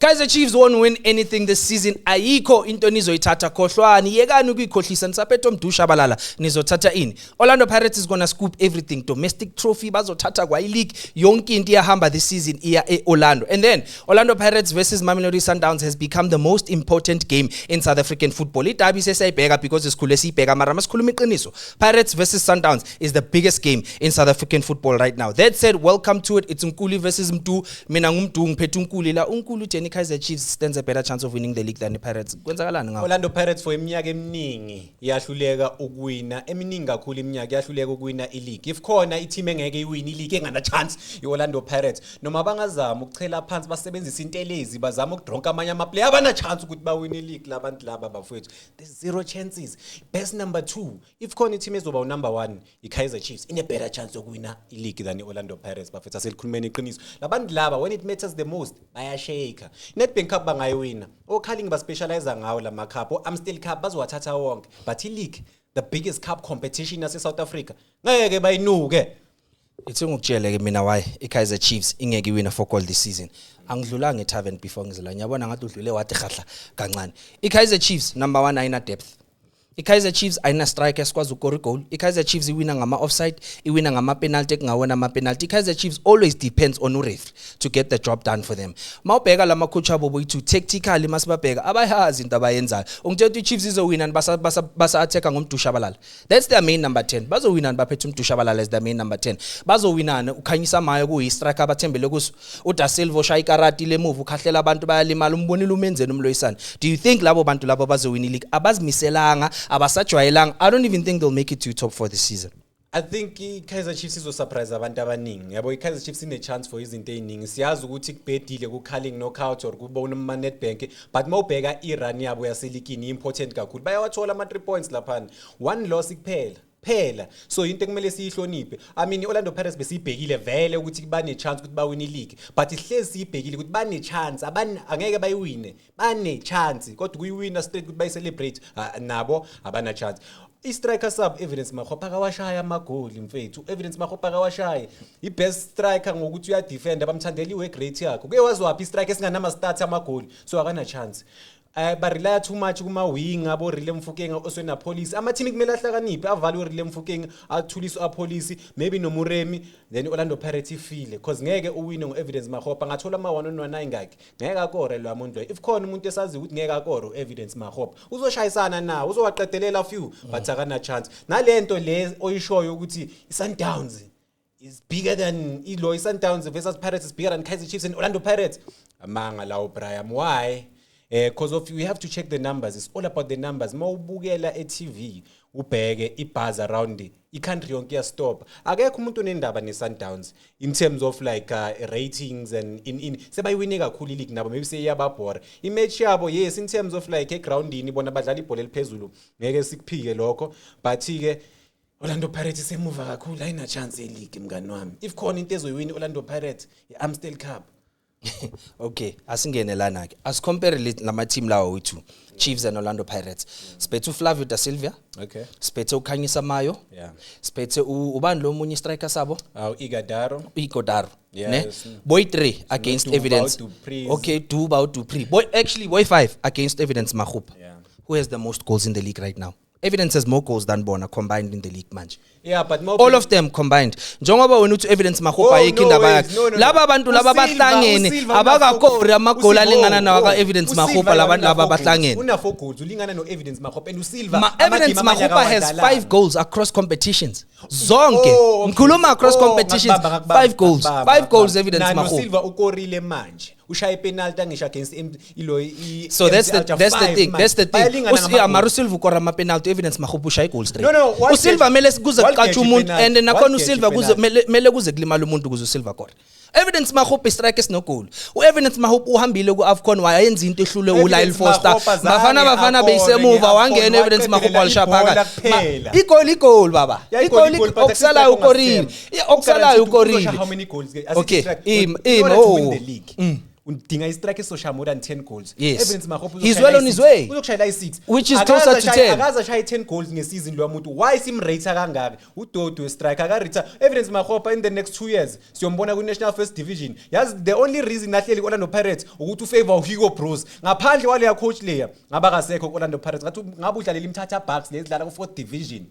Kaizer Chiefs won't win anything this season. Ayikho into nizoyithatha, khohlwani, yekani ukuyikhohlisa. Nisaphethe uMdu Shabalala, nizothatha ini? Orlando Pirates is gonna scoop everything, domestic trophy bazothatha kwa league, yonke into iyahamba this season, iya e-Orlando. And then Orlando Pirates versus Mamelodi Sundowns has become the most important game in South African football. Idabi sesiyayibheka because isikhule siyibheka, mara masikhuluma iqiniso, Pirates versus Sundowns is the biggest game in South African football right now. That said, welcome to it. It's Nkuli versus Mdu. Mina nguMdu, ngiphethe uNkuli la. Unkulu utheni? Kaizer Chiefs stands a better chance of winning the league than the Pirates. Kwenzakalani ngawo? Orlando Pirates for iminyaka eminingi iyahluleka ukuwina, eminingi kakhulu iminyaka iyahluleka ukuwina i-league. If khona i-team engeke iwine i-league, engana chance, i-Orlando Pirates. Noma bangazama ukuchela phansi, basebenzise intelezi, bazama ukudronka amanye ama-player, abana chance ukuthi bawine i-league labantu laba bafowethu. There's zero chances. Best number 2, if khona i-team ezoba u-number 1, i-Kaizer Chiefs ine better chance yokuwina i-league than i-Orlando Pirates bafethu. Aselikhulumeni iqiniso, labantu laba, when it matters the most bayashake. Nedbank Cup bangayiwina, oCarling baspecialize ngawo lama cup, o-Amstel Cup bazowathatha wonke, but i-league, the biggest cup competition yase-South Africa, ngeke bayinuke. Ithi ngikutshele ke mina why iKaizer Chiefs ingeke iwina for goal this season. Angidlulanga eTavern before ngizela. Ngiyabona ngathi udlule wathi khahla kancane. IKaizer Chiefs, number 1, ayina depth. IKaizer Chiefs ayina striker esikwazi ukukora goal. IKaizer Chiefs iwina ngama offside, iwina ngama penalty ekungawona ama penalty. IKaizer Chiefs always depends on uref to get the job done for them. Mawubheka lama coach abo boyithu, tactically masibabheka, abayazi into abayenzayo. Ungitshela ukuthi iChiefs izowina basa attack ngoMdu Shabalala. That's their main number 10. Bazowina baphethe uMdu Shabalala as their main number 10? Bazowinana uKhanyisa Mayo kuyi striker abathembele kuso? UDa Silva oshaya ikarati lemuva, ukhahlela abantu bayalimala, umbonile umenzeni umloyisana. Do you think labo bantu labo bazowina ileague? Abazimiselanga, abasajwayelanga. I don't even think they'll make it to top 4 this season. I think i-Kaizer Chiefs izosurprise abantu abaningi. Yabo, i-Kaizer Chiefs ine-chance for izinto ey'ningi. Siyazi ukuthi kubhedile ku-Carling Knockout or kubona uma-Nedbank, but mawubheka i-run yabo yaseligini i-important kakhulu. Bayawathola ama-3 points laphana. One loss kuphela. Phela. So into ekumele siyihloniphe. I mean, i-Orlando Pirates besiyibhekile vele ukuthi bane-chance ukuthi bawine i-league, but ihlezi siyibhekile ukuthi bane-chance, angeke bayiwine. Bane-chance kodwa ukuyiwina straight ukuthi bayi-celebrate, ah, nabo abana chance. I-striker sub Evidence Makgopa akawashaya amagoli mfethu. Evidence Makgopa akawashaye. I-best striker ngokuthi uyadefenda, bamthandela i-work rate yakhe. Kuye waziwaphi i-striker esinganama-stats amagoli? So akana chance. Ba-rely too much kuma-wing abo Rele Mofokeng, Oswin Appollis. Ama-team kumele ahlakaniphe, avale uRele Mofokeng, athulise u-Appollis, maybe noMoremi, then i-Orlando Pirates ifile cause ngeke uwine ngo-Evidence Makgopa. Ngathola ama-one on one ayingakhi, ngeke akore lo muntu loyo. If khona umuntu esaziyo ukuthi ngeke akore, u-Evidence Makgopa. Uzoshayisana nawo, uzowaqedelela few, but akana chance. Nalento le oyishoyo ukuthi i-Sundowns is bigger than ilo, i-Sundowns versus Pirates is bigger than Kaizer Chiefs and Orlando Pirates. Amanga lawo, Brian. Why? Because of you have to check the numbers. It's all about the numbers. Mawubukela e-TV, ubheke i-buzz around i-country yonke iyastop. Akekho umuntu onendaba ne-Sundowns in terms of like ratings and in sebayiwine kakhulu i-league nabo, maybe seyiyababhora. I-match yabo, yes, in terms of like egroundini bona badlala ibhola eliphezulu, ngeke sikuphike lokho, but ke Orlando Pirates isemuva kakhulu, ayina chance e-league mngani wami. If khona into ezoyiwina Orlando Pirates, i-Amstel Cup. Okay, asingene lana ke. Asicompare lama team lawo wethu. Chiefs and Orlando Pirates. Siphethe uFlavio da Silva. Siphethe uKhanyisa Mayo. Siphethe ubani lo munye striker sabo? Aw, Ighodaro. Ighodaro. Yes. Ne? Boy 3 against Duba, Evidence. Du Preez. Okay, Duba, Du Preez. Boy, actually boy 5 against Evidence Makgopa. Who has the most goals in the league right now? Evidence has more goals than bona combined in the league manje. Yeah, but more All of them combined. Njengoba wena uthi Evidence Makgopa Oh, ayikho no indaba ways. yakhe. No. Laba bantu laba bahlangene abakakori amagoli alingana nawaka Evidence Makgopa, labantu laba bahlangene. Una 4 goals, ulingana no Evidence Makgopa and uSilva. Ma Evidence Makgopa has 5 goals across competitions. Zonke. Oh, okay. Ngikhuluma across Oh, competitions. ngakubamba, 5 goals. ngakubamba, 5 goals ngakubamba. Evidence Na Makgopa. noSilva ukorile manje. Ushaye penalty angisho against ilo So that's MC the Alger, that's the five thing. manje. That's the thing. Bayalingana Yeah, ngamagoli. mara uSilva ukora ama penalty, Evidence Makgopa ushaya goal straight. No, uSilva mele kuze Walgeje kuqatshwe umuntu i-penalty. and nakhona Walgeje uSilva kuze i-penalty. mele kuze kulimala umuntu kuze uSilva kore. Evidence Makgopa strike esino goal. UEvidence Makgopa uhambile kuAfcon, wayenza into ehlule uLyle Evidence Foster. Makgopa zange Bafana Bafana akore beyisemuva, nge-AFCON, wangena Evidence Makgopa waqedelela walishaya ibhola phakathi. kuphela. Igoli igoli baba. Yeah, Igoli igoli, but okusalayo ukorile. akusithi Yeah, okusalayo Uguarantee ukorile. uzosha how many goals ke? Asithi Okay, strike. im In im order to win oh. the league. Udinga i-striker esoshaya more than 10 goals. Yes. Evidence Makgopa He's well on his way. Uzokushayela i-6. Which is closer to 10. Akaze ashaye 10 goals ngesizini lo muntu. Why simrate kangaka? Udodo we-striker aka-rate Evidence Makgopa in the next 2 years. Siyombona ku-National First Division. Yazi the only reason ahleli ku-Orlando Pirates ukuthi ufavor Hugo Broos. Ngaphandle kwaleya coach leya ngaba kasekho ku-Orlando Pirates. Ngathi ngabe udlalela iMthatha Bucks lezidlala ku-fourth division.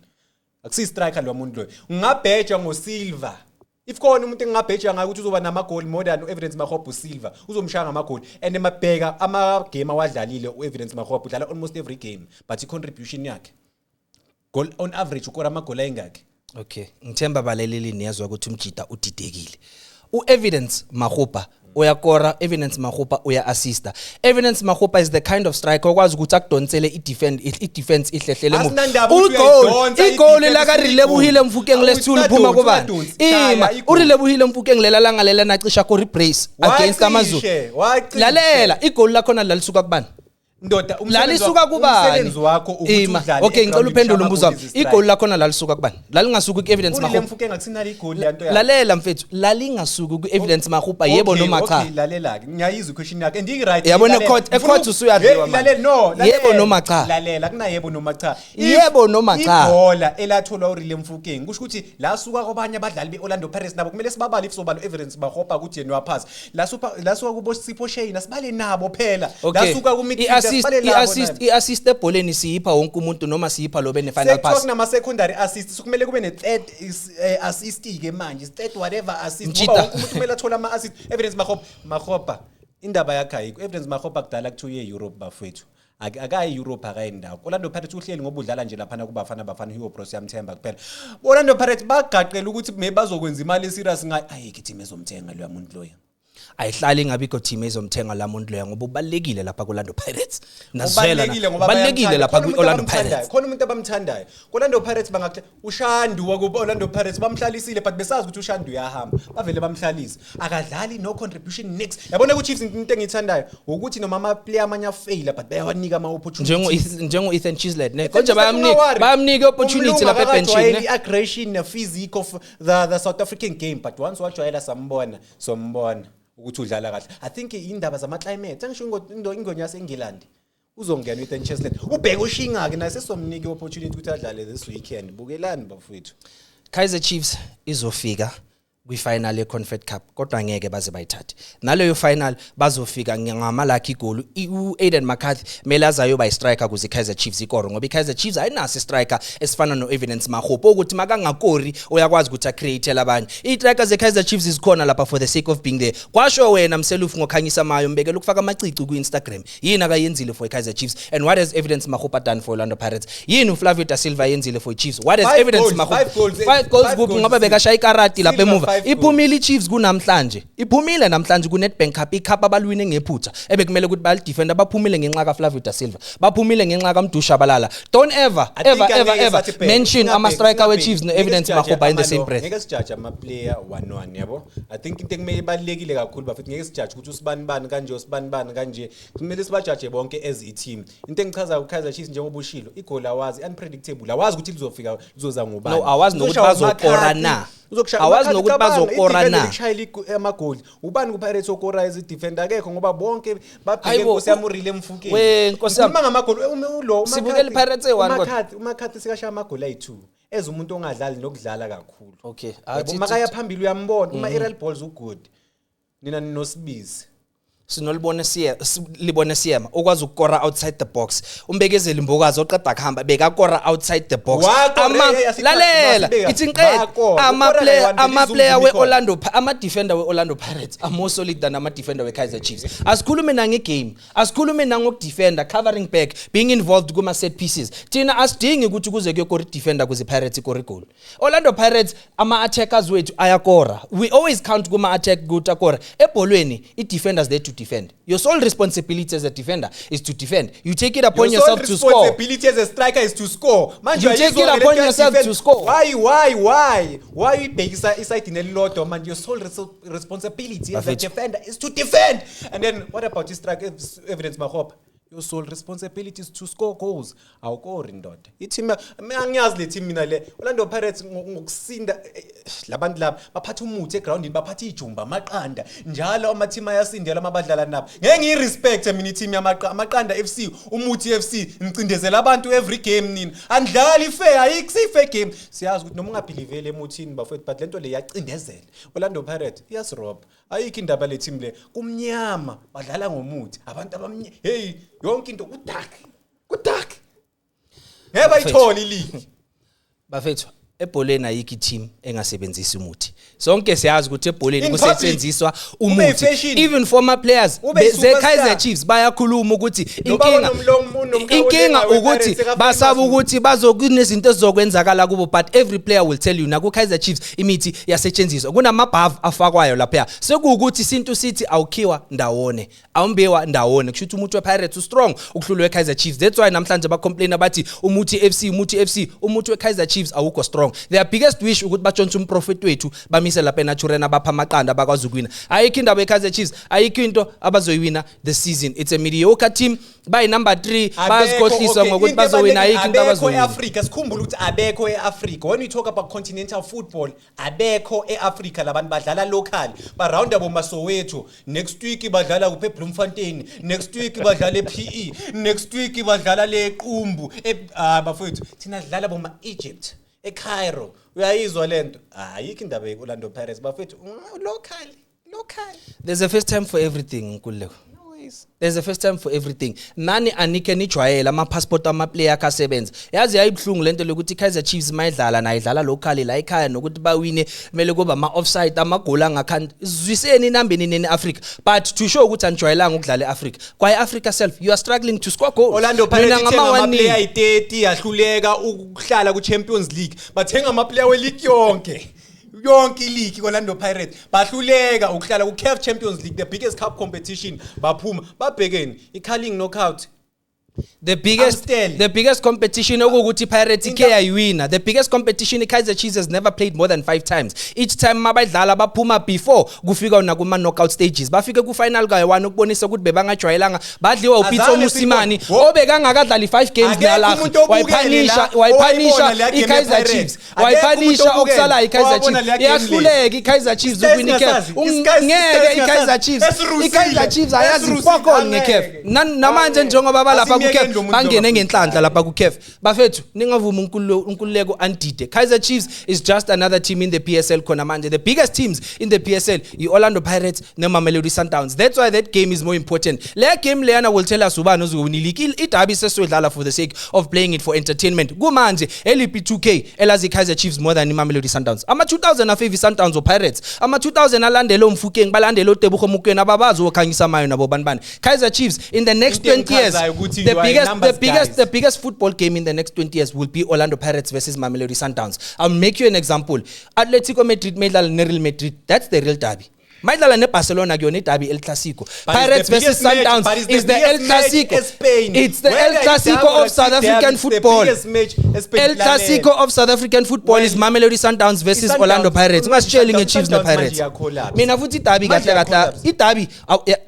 Akusiyi striker lo muntu loyo. Ngingabheja ngoSilva. If khona umuntu engingabheja ngayo ukuthi uzoba namagoli more than u-Evidence Makgopa, uSilva uzomshaya ngamagoli. And mabheka ama-game awadlalile u-Evidence Makgopa, udlala almost every game, but i-contribution yakhe goal on average ukora amagoli ayingakhi? Okay, ngithemba balaleli niyazwa ukuthi umjida udidekile. U-Evidence Makgopa uyakora, Evidence Makgopa uya-assista. Evidence Makgopa is the kind of striker okwazi ukuthi akudonsele i-defense ihlehlele emuva. Asinandaba ukuthi Ugol, uyayidonsa igoli i-defense, laka Relebohile Mofokeng lesithulu liphuma kubani? Ungadonsi, Ima, shaya igoli. uRelebohile Mofokeng lela langa lela nacisha kori brace against AmaZulu. Wacishe. Lalela, igoli lakhona lalisuka kubani? Ndoda, Lalisuka kubani? Umsebenzi wakho ukuthi Ima, udlale okay, ngicela egrawundini, uphendule umbuzo wami. ushaya amagoli. Igoli lakhona lalisuka kubani? Lalingasuki ku-Evidence Urile Makgopa. Mofokeng akusinalo igoli yanto yakhe. Lalela mfethu, lalingasuki ku-Evidence Makgopa, yebo Okay, noma cha? Okay, lalela ke, ngiyayizwa i-question yakho and i-right. Yabona Lalela. e-court usuyadliwa Hey, manje. lalela, no, lalela. Yebo noma cha? Lalela, kunayebo noma cha. If Yebo noma cha? Ibhola elatholwa uRele Mofokeng kusho ukuthi la suka kwabanye abadlali be-Orlando Pirates, nabo kumele sibabale if sobala Evidence Makgopa ukuthi yena uyaphasa. La suka kubo Sipho Chaine, sibale nabo phela. La suka ku midfielder, sibale nabo I-assist nabo. I-assist ebholeni siyipha wonke umuntu noma siyipha lo bene final Sekuthiwa pass? kunama-secondary assist, so kumele kube ne-third assist-ke manje, third whatever assist, Mchita. ngoba wonke umuntu kumele athole ama-assist. Evidence Makgopa, Makgopa indaba yakhe ayikho. Evidence Makgopa kudala kuthiwa uye e-Europe bafowethu. Akayi e-Europe, akayi ndawo. Orlando Pirates uhleli ngoba udlala nje laphana kuBafana Bafana, Hugo Broos yamthemba kuphela. Orlando Pirates bagaqela ukuthi maybe bazokwenza imali eserious ngayo. Ayikho i-team ezomthenga loya muntu loya. Ayihlali ingabikho team ezomthenga la muntu loya ngoba ubalekile lapha ku-Orlando Pirates. Nazwela Ubalulekile ngoba ubalekile bayamthanda. lapha Khona umuntu kwi-Orlando abamthandayo, Pirates. khona umuntu abamthandayo ku-Orlando Pirates. Bangakuhle uShandu waku-Orlando Pirates bamhlalisile, but besazi ukuthi uShandu uyahamba, bavele bamhlalise, akadlali, no contribution, next. Yabona ku-Chiefs into engiyithandayo ukuthi noma ama-player amanye afeyila, but bayawanika ama-opportunities. Njengo Ethan Chislett ne, konje bayamnika i-opportunity lapha ebenchini ne. I-aggression ne-physique of the South African game, but once wajwayela, sambona, sombona ukuthi udlala kahle. I think indaba zama-climate, angisho ingonyama yaseNgilandi, uzongena u-Ethan Chislett, ubheke ushinga-ke naye, sesomnika i-opportunity ukuthi adlale this weekend. Bukelani bafowethu. Kaizer Chiefs izofika kwi-final ye-Confed Cup, kodwa ngeke baze bayithathe naleyo final. Bazofika ngama-lucky goal. U-Aiden McCarthy mele azayoba i-striker ukuze i-Kaizer Chiefs ikore, ngoba i-Kaizer Chiefs ayinaso i-striker esifana no-Evidence Makgopa ukuthi makangakori uyakwazi ukuthi acreatele abanye. Iy'striker ze-Kaizer Chiefs zikhona lapha for the sake of being there. Kwasho wena Mselufu ngoKhanyisa Mayo, mbekela ukufaka amacici ku-Instagram. Yini akayenzile for i-Kaizer Chiefs? And what has Evidence Makgopa done for Orlando Pirates? Yini uFlavio da Silva yenzile for i-Chiefs? What has Five Evidence goals, Makgopa? five goals, Five goals five kuphi? goals, Ngoba bekashaya ikarati lapha Silva, emuva. five goals. Iphumile i-Chiefs kunamhlanje, iphumile namhlanje ku-Nedbank Cup, icup abalwine ngephutha ebekumele ukuthi balidefenda. Baphumile ngenxa kaFlavio da Silva, baphumile ngenxa kaMdu Shabalala. Don't ever I think ever ever angeke ever sathi bheka, mention singabheki, ama-striker singabheki. we-Chiefs Ngeke no-Evidence sijaje Makgopa in the same breath. Ngeke sijaje ama-player one one, yabo. I think into ekumele ibalulekile kakhulu bafethu, ngeke sijaje ukuthi usibani bani kanje, usibani bani kanje. Kumele sibajaje bonke as i-team. Into engichazayo ku-Kaizer Chiefs, njengoba ushilo, igoli awazi, unpredictable, awazi ukuthi lizofika, lizoza ngubani. No, awazi nokuthi Uzoshaya bazokora uMcCarthy, na. uzokushaya Awazi uMcCarthy, nokuthi cabanga, bazokora i-defender na. likushayela amagoli. Ubani ku-Pirates okora as i-defender? Akekho, ngoba bonke babheke Hayibo, Nkosi yami uRele Mofokeng. We, Nkosi yami. Ngikhuluma ngamagoli, ulo Sibukela i-Pirates eyi-one kodwa. uMcCarthy sikashaya amagoli ayi-2 as umuntu ongadlali nokudlala kakhulu. Okay. Yabo, makaya phambili uyambona, uma-aerial balls ugood. Nina ninosibisi. Sinolibone siye libone siyema okwazi ukukora outside the box, uMbekezeli Mbokazi oqeda kuhamba bekakora outside the box. Wakora, Lalela, asibeka. ithi ngiqede. Bakora. Ama Ukora player kayi-one, ama player belizumvuma ikhona. we-Orlando ama defender we-Orlando Pirates are more solid than ama defender we-Kaizer Chiefs. Asikhulume nangegame, asikhulume nangokudefender, covering back, being involved kuma set pieces. Thina asidingi ukuthi kuze kuyokora i-defender kuze i-Pirates ikore igoli. Orlando Pirates, ama attackers wethu ayakora. We always count kuma attack ukuthi akora. Ebholweni i-defenders there to defend. Your sole responsibility as a defender is to defend. You take it upon Your sole yourself to score. responsibility as a striker is to score. Manje You take it uyayizwa-ke upon lento yourself ya-defend. to score. Why uyibhekisa isayidini elilodwa manje? Your sole responsibility as a Bafethu. defender is to defend. And then what about i-striker Evidence Makgopa? Your sole responsibility is to score goals. Awukori, ndoda. I-team, angiyazi le team mina le. Orlando Pirates ngokusinda labantu laba baphatha umuthi egroundini, baphatha ijumba, amaqanda. Njalo ama-team ayasindela uma badlala nabo. Ngeke ngiyi-respect mina i-team amaqanda FC, umuthi FC, ngicindezela abantu every game nina. Andidlali fair, ayikho fair game. Siyazi ukuthi noma ungabelieveli emuthini, bafowethu, but lento le iyacindezela. Orlando Pirates iyasiroba. Ayikho indaba le team le. Kumnyama, badlala ngomuthi. Abantu abamnyama, hey, yonke into ku-dark. Ku-dark. Ngeke bayithole i-league. Bafethu, ebholeni ayikho i-team engasebenzisi umuthi. Sonke siyazi ukuthi ebholeni In public. kusetshenziswa Ube umuthi. yi-fashion. Even former players Ube yi-superstar. ze-Kaizer Chiefs bayakhuluma ukuthi Noba inkinga unomlomo inkinga we-Pirates ukuthi sekafika basaba emazulu. Ukuthi bazokunezinto ezizokwenzakala kubo, but every player will tell you naku Kaizer Chiefs imithi yasetshenziswa, kunamabhavu afakwayo lapha. Sekuwukuthi isintu sithi awukhiwa ndawone, awumbiwa ndawone. Kusho ukuthi umuthi we-Pirates u-strong ukuhlulwa we-Kaizer Chiefs. That's why namhlanje bacomplain bathi umuthi FC, umuthi FC, umuthi we-Kaizer Chiefs awukho strong. Their biggest wish ukuthi batshontshe umprofet wethu, bamise lapha eNaturena, bapha amaqanda, bakwazi ukuwina. Ayikho indaba ye-Kaizer Chiefs, ayikho into abazoyiwina this season. It's a mediocre team. Bayi number 3, bayazikhohlisa ngokuthi bazowina. Ayikho into abekho abazoyiwina. e-Africa. Sikhumbule ukuthi abekho e-Africa. When we talk about continental football, abekho e-Africa labantu, badlala local, barounda boMasoweto. Next week badlala kuphi? eBloemfontein. Next week badlala e-PE. Next week badlala le Qumbu. Ah, bafowethu, thina sidlala boma Egypt, eCairo. Uyayizwa lento? Ayikho indaba ye-Orlando Pirates, bafowethu. Local, local. There's a first time for everything, Nkululeko. No ways. There's a first time for everything. Nani anike nijwayele ama-passport ama-player akhe asebenza. Yazi yayibuhlungu lento lokuthi i-Kaizer Chiefs mayidlala nayo idlala locally la ekhaya, nokuthi bawine kumele kube ama-offside, amagoli angakhandi. Zwiseni inambeni nini Africa, but to show ukuthi anijwayelanga ukudlala e-Africa. Kwaye Africa self, you are struggling to score goals. Orlando Pirates Mina ithenga ngama-1-0. ama-player ayi-30, yahluleka ukuhlala ku-Champions League. Bathenga ama-player we-league yonke. Yonke i-league Orlando Pirates bahluleka ukuhlala ku-CAF Champions League, the biggest cup competition. Baphuma babhekeni i-Carling Knockout. The biggest Amstel. The biggest competition okuwukuthi Pirates ike yayiwina, the biggest competition, i-Kaizer Chiefs has never played more than 5 times. Each time mabadlala baphuma before kufika nakuma knockout stages. Bafike ku final kayi-1, ukubonisa ukuthi bebangajwayelanga. Badliwa uPitso Azange Mosimane obekangakadlali 5 games Akekho nalapho. umuntu obukele Wayiphanisha, la, wayiphanisha owayibona leya game i-Kaizer ye-Pirates. Chiefs. Akekho Wayiphanisha umuntu obukele, okusala i-Kaizer owabona Chiefs. leya game le. Iyahluleka i-Kaizer Chiefs Isikayi ukuwina i-CAF. singasazi, isikayi Ngeke i-Kaizer singasazi. Chiefs, Esirusile, i-Kaizer Chiefs ayazi esirusile, fokol nge-CAF. angeke. Namanje njengoba balapha Asimyekeni ku-CAF lo muntu bangene lo. ngenhlanhla lapha ku-CAF. Bafethu, ningavumi uNkululeko andide. Kaizer Chiefs is just another team in the PSL khona manje. The biggest teams in the PSL, i-Orlando Pirates neMamelodi Sundowns. That's why that game is more important. Leya game leyana will tell us ubani ozowina i-league. Idabi sesiyodlala for the sake of playing it for entertainment. Kumanje eliphi 2K elazi i-Kaizer Chiefs more than iMamelodi Sundowns? Ama-2000 afavor i-Sundowns or Pirates. Ama-2000 alandele oMofokeng, balandele oTebogo Mokoena, ababazi oKhanyisa Mayo nabo bani bani. Kaizer Chiefs in the next Into 20 years, engichazayo ukuthi the you are a biggest the numbers biggest guys. the biggest football game in the next 20 years will be Orlando Pirates versus Mamelodi Sundowns. I'll make you an example. Atletico Madrid mayidlala ne-Real Madrid, that's the real derby. Mayidlala neBarcelona, kuyona iderby, El Clasico. But it's Pirates the versus biggest match, Sundowns but it's the is the El biggest match Clasico. eSpain. It's the Whether El it's Clasico derby or of South it's derby, African it's the football. biggest match eSpain El Clasico of South African football is Mamelodi Sundowns versus I-Sundowns- Orlando Pirates. Ungasitsheli nge-Chiefs Sundowns manje ne-Pirates. iyacollapse. Mina futhi idabi Manje kahle kahle iyacollapse. idabi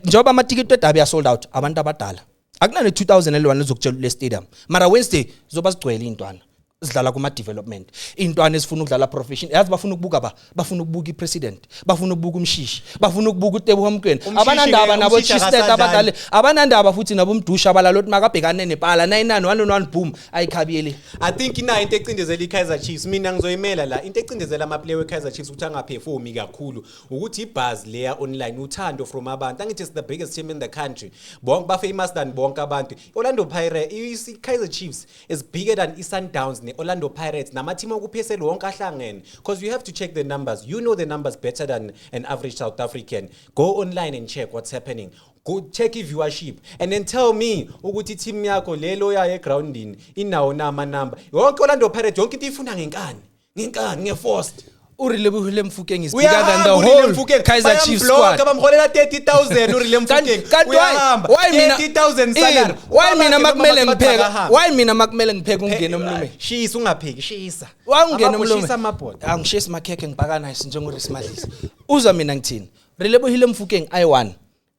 njengoba amatikiti edabi asold out, abantu abadala akunane 2000 eliwane lizokutshela le stadium. Mara Wednesday zoba sigcwele iy'ntwana zidlala kuma-development, iy'ntwana ezifuna ukudlala profession. Yazi bafuna ukubuka ba bafuna ukubuka i-president, bafuna ukubuka uMshishi, bafuna ukubuka uTeboho Mokoena. Umshishi Abanandaba nabo Umshishi Chiefs akasadlali. abadlali, abanandaba futhi nabo umdusha abalala ukuthi makabhekane nepala 9-9 1-1 boom, ayikhabiyele. I think inayo into ecindezela i-Kaizer Chiefs. Mina ngizoyimela la. Into ecindezela ama-player we-Kaizer Chiefs ukuthi angaperformi kakhulu ukuthi ibuzz leya online, uthando from abantu. Angithi it's the biggest team in the country. Bonke ba-famous than bonke abantu. Orlando Pirates, i-Kaizer Chiefs is bigger than i-Sundowns ne-Orlando Pirates nama-team aku-PSL wonke ahlangene. Because you have to check the numbers. You know the numbers better than an average South African. Go online and check what's happening. Go check i-viewership and then tell me ukuthi team yakho lelo yayo egroundini inawo na amanamba. Yonke Orlando Pirates, yonke into ifuna ngenkani, ngenkani, nge-forced. URelebohile Mofokeng is bigger than the whole Kaizer Chiefs squad. Bamholela 30,000 uRele Mofokeng. Kanti why Uyahamba why mina 30,000 salary. Why mina Ubabakhe makumele noma ngipheka bathi why mina makumele ngipheke ungene emlomeni? Shisa, ungapheki, shisa. Wangena Amabho, shisa emlomeni. amabhodo. Angishisi makhekhe, ngibhaka nice njengoRis Madlisa. Uzwa mina ngithini? Relebohile Mofokeng i1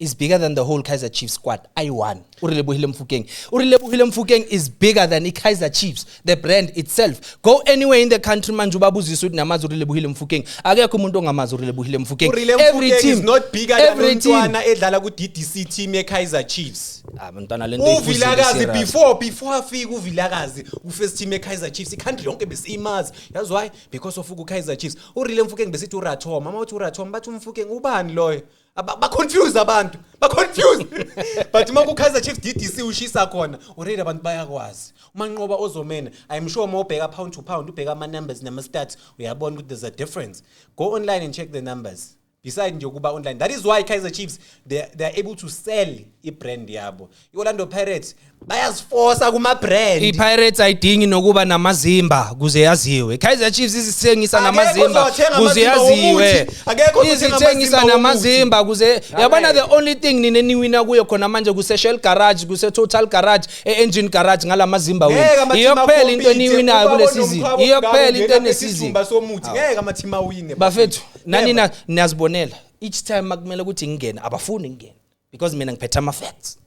Is bigger than the whole Kaizer Chiefs squad. I won. URelebohile Mofokeng. URelebohile Mofokeng is bigger than iKaizer Chiefs, the brand itself. Go anywhere in the country manje ubabuzise ukuthi namazi uRelebohile Mofokeng. Akekho umuntu ongamazi uRelebohile Mofokeng. uRele Mofokeng is not bigger than umntwana edlala ku-DDC team ye-Kaizer Chiefs. Ah, mntwana, lento iphuzile. uVilakazi Serious. Before afike uVilakazi ku-first team ye-Kaizer Chiefs, i-country yonke besiyimazi. Yazi why? Because of ku-Kaizer Chiefs. URele Mofokeng besithi uRathoma, uma uthi uRathoma bathi uMofokeng ubani loyo? Ba-confuse abantu, ba-confuse, but uma ku-Kaizer Chiefs DDC ushisa khona already, abantu bayakwazi. Umanqoba ozomena, I'm sure uma ubheka pound to pound, ubheka ama-numbers nama-stats, uyabona ukuthi there's a difference. Go online and check the numbers. Beside nje ukuba online, that is why Kaizer Chiefs, they are able to sell i-brand yabo. I-Orlando Pirates bayazifosa kuma-brand. iPirates ayidingi nokuba namazimba kuze yaziwe. Kaizer Chiefs izithengisa Akekho namazimba ozowathenga kuze amazimba yaziwe. womuthi. Akekho ozothenga Izithengisa amazimba. Namazimba kuze yabona. The only thing nina niwina kuyo khona manje kuse Shell Garage, kuse Total Garage, e-Engine Garage ngalamazimba wenu. Ngeke ama-team Iyo kuphela into a-compete. eniwinayo Ubaba kule season. onomkhwabo Iyo kuphela into ungena enesizini. esithumba somuthi, ngeke ama-team awine. Bafethu, nani Never. na niyazibonela, each time makumele ukuthi ngingene abafuni ngingene because mina ngiphethe ama facts.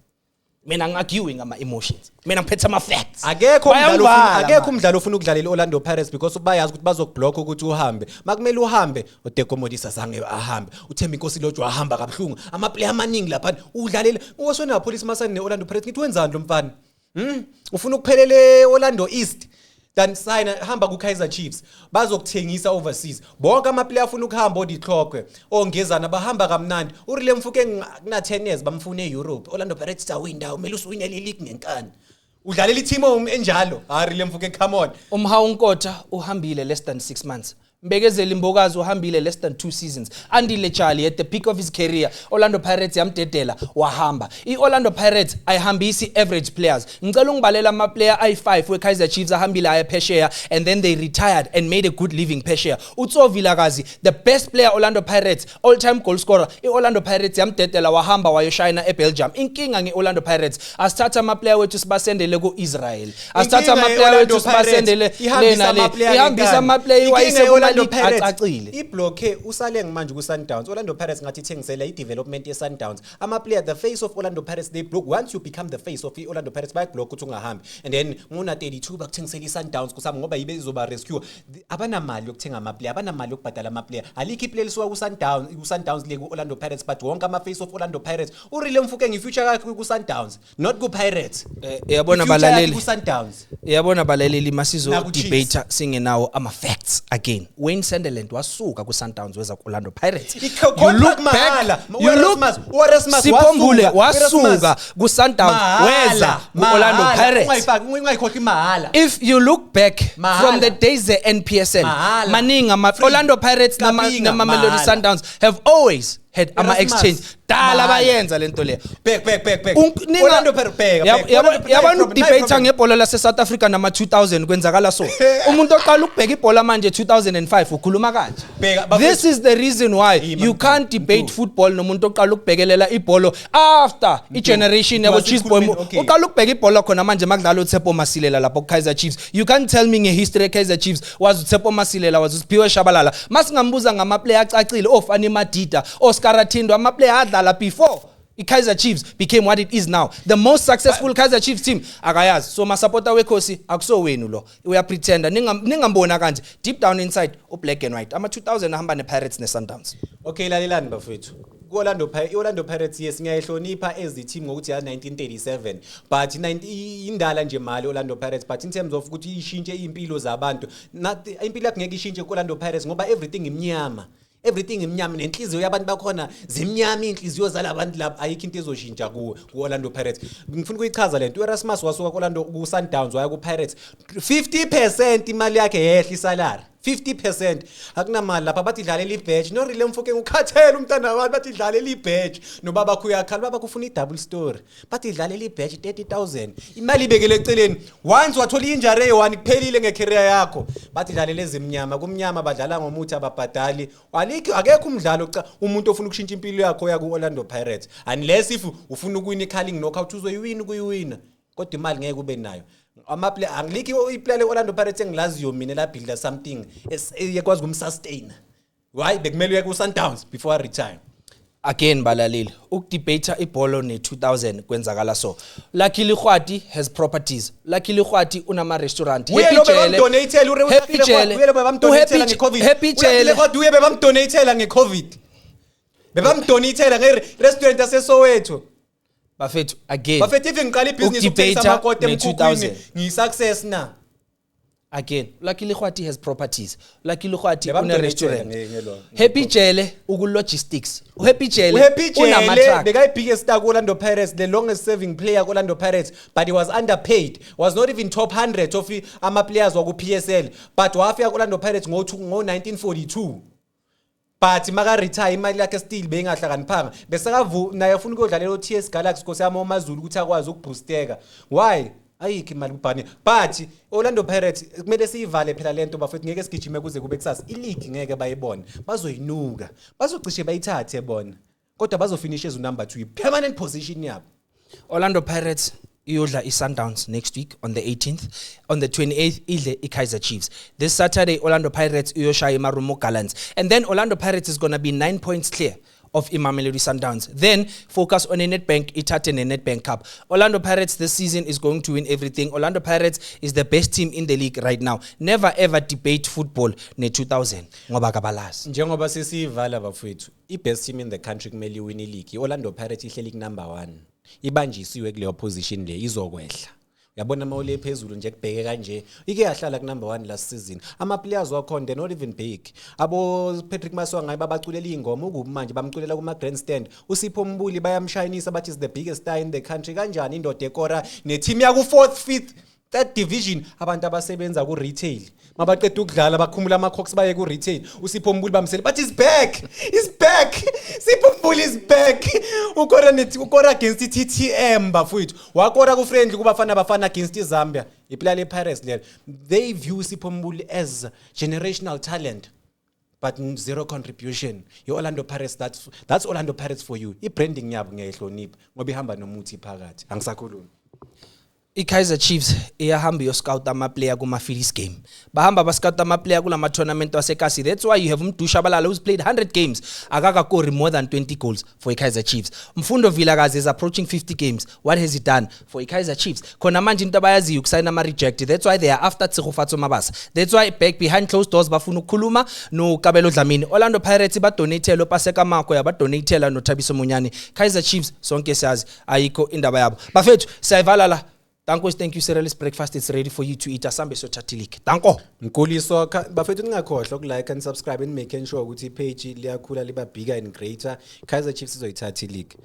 Mina ngi-argue ngama emotions, mina ngiphethe ama facts. Akekho umdlalo ofuna Bayangivala, akekho man. umdlalo ofuna ukudlalela i-Orlando Pirates because bayazi ukuthi bazokublock ukuthi uhambe. Makumele uhambe, uTeko Modise azange ahambe, uThembinkosi Lorch wahamba kabuhlungu, ama-player amaningi lapha udlalela uOswin Appollis masani ne-Orlando Pirates. Ngithi wenzani lo mfana? Ufuna ukuphelela e-Orlando East? Then sign, hamba ku-Kaizer Chiefs, bazokuthengisa overseas. Bonke ama-player afuna ukuhamba, odihlokwe ongezana bahamba kamnandi. URele Mofokeng kuna 10 years bamfuna e-Europe. Orlando Pirates awindawo, kumele usuwinele i-league ngenkani. Udlalela i-team enjalo? Hayi, Rele Mofokeng, come on. UMohau Nkota uhambile less than 6 months. Mbekezeli Mbokazi uhambile less than 2 seasons. Andile Jali, at the peak of his career, Orlando Pirates yamdedela wahamba. I-Orlando Pirates ayihambisi average players. Ngicela ungibalela ama-player ayi-5 we-Kaizer Chiefs ahambile aya phesheya and then they retired and made a good living phesheya. uTso Vilakazi, the best player Orlando Pirates, all time goal scorer, i-Orlando Pirates yamdedela wahamba wayoshayina eBelgium. Inkinga nge-Orlando Pirates, asithatha ama-player wethu sibasendele ku-Israel, asithatha Inkinga ama-player ye-Orlando wethu sibasendele Pirates, ihambisa lena le ama-player ihambisa ngenkani. ama-player Inkinga iwayise ye-Orlando kuma-league Pirates, acacile. Ibloke uSaleng manje ku-Sundowns. Orlando Pirates ngathi ithengisela i-development ye-Sundowns ama-player. The face of Orlando Pirates, they block. Once you become the face of i-Orlando Pirates, bayakublock ukuthi ungahambi, and then nguna-32 bakuthengisela i-Sundowns kusami ngoba yibe izoba rescue. Abanamali yokuthenga ama-player, abanamali yokubhadala ama-player. Alikho i-player lisuka ku-Sundowns le ku-Orlando Pirates, but wonke ama-face of Orlando Pirates. URele Mofokeng, i-future yakhe ku-Sundowns, not ku-Pirates. Yabona, I-future yakhe balaleli. ku-Sundowns. Yabona balaleli, masizo Naku-Chiefs. debate singenawo ama facts again. Wayne Sunderland wasuka ku Sundowns weza ku Orlando Pirates. I-contract mahala. You look U-Erasmus Sipho Mbule wasuka. wasuka ku Sundowns weza ku Orlando Pirates. Ungayifaki, ungayikhohlwa, imahhala. If you look back Mahala. from the days the NPSL, Mahala. maningi ama Free. Orlando Pirates nama Kapinga, nama Mamelodi mahala. Sundowns have always had ama Erasmus, exchange. Dala mahala. bayenza lento leyo. Bhek, bhek, bhek, bhek. Orlando Pirates, bheka, bheka. Orlando Pirates, Yabona, nayi ukudebate problem. ngebhola lase South Africa nama 2000 kwenzakala so. Umuntu oqala ukubheka ibhola manje 2005 ukhuluma kanje. Bheka, bafethu. This is the reason why Ima, you can't debate Mtu. football nomuntu oqala ukubhekelela ibhola after i-generation yabo Chiefs Boy. Asikhulumeni, okay. Uqala ukubheka ibhola khona manje makudlala uTshepo Masilela lapho ku-Kaizer Chiefs. You can't tell me nge-history ye-Kaizer Chiefs wazi uTshepo Masilela, wazi uSiphiwe Shabalala. Masingambuza ngama-player acacile, oFani Madida, Oscar Thindo, ama-player adlala before i-Kaizer Chiefs became what it is now. The most successful Kaizer Chiefs team akayazi. So masupporter wekhosi, akusowenu lo. Uyapretenda, ningambona kanje. Deep down inside u-black and white. Ama-2000 ahamba ne-Pirates ne-Sundowns. Okay, lalelani bafethu. Ku-Orlando i-Orlando Pirates, yes, ngiyayihlonipha as i-team ngokuthi ya 1937, but indala nje mali Orlando Pirates, but in terms of ukuthi ishintshe impilo zabantu, impilo yakhe ngeke ishintshe ku-Orlando Pirates ngoba everything imnyama, everything imnyama, nenhliziyo yabantu bakhona zimnyama, inhliziyo zalabantu laba. Ayikho into ezoshintsha kuwe ku-Orlando Pirates. Ngifuna ukuyichaza lento. U-Erasmus wasuka ku-Orlando ku-Sundowns waya ku-Pirates, 50% imali yakhe yehla, isalary 50%. Akunamali lapha. Bathi dlalela ibadge noRele Mofokeng, ukhathele umntana wabantu. Bathi dlalela ibadge nobabakho uyakhala, babakho ufuna i-double story. Bathi dlalela ibadge, 30,000, imali ibekele eceleni. Once wathola i-injury eyi-one, kuphelile nge-career yakho. Bathi dlalela ezimnyama, kumnyama badlala ngomuthi, ababhadali. Alikho, akekho umdlalo umuntu ofuna ukushintsha impilo yakho oya ku-Orlando Pirates, unless if ufuna ukuwina i-Carling Knockout. Uzoyiwina ukuyiwina, kodwa imali ngeke ube nayo. Ama-player angilikho, i-player le-Orlando Pirates engilaziyo mina la-builda something ekwazi ukumsustain. Why bekumele uye ku-Sundowns before I retire? Again balaleli, ukudebate ibholo ne2000 kwenzakala so. Lucky Lekgwathi has properties. Lucky Lekgwathi unama restaurant. Uye lo bebamdonatela. Happy Jele. Uye lo bebamdonatela nge-COVID. Happy Jele. Kodwa uye bebamdonatela nge-COVID, bebamdonatela nge-restaurant yaseSoweto. Bafethu, again. Bafethu, if ngiqala ibhizinisi Ukudebate ukuthengisa amakota emkhukhwini, ne-2000. ngiyi-success na? Again, Lucky Lekgwathi has properties. Lucky Lekgwathi une Bebamdonatela restaurant. Ngelo. Happy Jele uku logistics. Happy Jele uHappy Jele unama-truck. Bekayi-biggest star ku-Orlando Pirates, the longest serving player ku-Orlando Pirates, but he was underpaid, was not even top 100 of ama-players waku-PSL, but wafika ku-Orlando Pirates ngo-1942, but maka-retire imali yakhe still beyingahlakaniphanga. Besekavu naye afuna ukuyodlalela o-TS Galaxy, nkosi yami, oMaZulu, ukuthi akwazi ukubhusteka. Why? Ayikho imali kubhane. But Orlando Pirates kumele siyivale phela lento, bafethu. Ngeke sigijime kuze kube kusasa. I-league ngeke bayibone, bazoyinuka, bazocishe bayithathe bona, kodwa bazofinisha as number 2, permanent position yabo. Orlando Pirates iyodla i-Sundowns next week on the 18th. On the 28th idle i-Kaizer Chiefs. This Saturday Orlando Pirates iyoshaya iMarumo Gallants. And then Orlando Pirates is going to be 9 points clear of iMamelodi Sundowns. Then focus on a Nedbank, ithathe ne-Nedbank Cup. Orlando Pirates this season is going to win everything. Orlando Pirates is the best team in the league right now. Never ever debate football ne-2000 ngoba kabalazi. Njengoba sesiyivala, bafethu, i-best team in the country kumele iwine i-league. I-Orlando Pirates ihleli ku-number 1, ibanjisiwe kuleyo position le, izokwehla. Uyabona, uma ule phezulu nje kubheke kanje, ike yahlala ku-number 1 last season. Ama-players wakhona, they're not even big. Abo Patrick Maswanganyi babaculela iy'ngoma ukubi manje, bamculela kuma-grandstand. USipho Mbuli bayamshayinisa, bathi is the biggest star in the country. Kanjani indoda ekora ne-team yaku-fourth, fifth, third division? Abantu abasebenza ku-retail, mabaqeda ukudlala bakhumula ama-cocks baye ku-retail. USipho Mbuli bamsele but he's back, he's back, Sipho Mbuli is back. Ukora ukora against i-TTM, bafowethu. Wakora ku-friendly kuBafana Bafana against iZambia. Iplayer le-Pirates lelo. They view Sipho Mbuli as generational talent but zero contribution. I-Orlando Pirates, that's Orlando Pirates for you. I-branding yabo ngiyayihlonipha ngoba ihamba nomuthi phakathi. Angisakhulumi. I-Kaizer Chiefs iyahamba iyoscout ama-player kuma-Phillies game. Bahamba bascout ama-player kulama tournament wasekasi. That's why you have Mdu Shabalala, who's played 100 games, akakakori more than 20 goals for i-Kaizer Chiefs. Mfundo Vilakazi is approaching 50 games. What has he done for i-Kaizer Chiefs? Khona manje into abayaziyo ukusayina ama-reject. That's why they are after Tshegofatso Mabasa. That's why back behind closed doors bafuna ukukhuluma noKabelo Dlamini. Orlando Pirates badonatela uPaseka Mako, yabadonatela noThabiso Monyane. Kaizer Chiefs sonke siyazi ayikho indaba yabo. Bafethu, siyayivala la. Danko, thank you. Cereal breakfast is ready for you to eat. Asambe sothatha league. Danko. Nkuliso bafethu, ningakhohlwa ukulike and subscribe and making sure ukuthi ipage liyakhula, liba bigger and greater. Kaizer Chiefs izoyithatha i-league.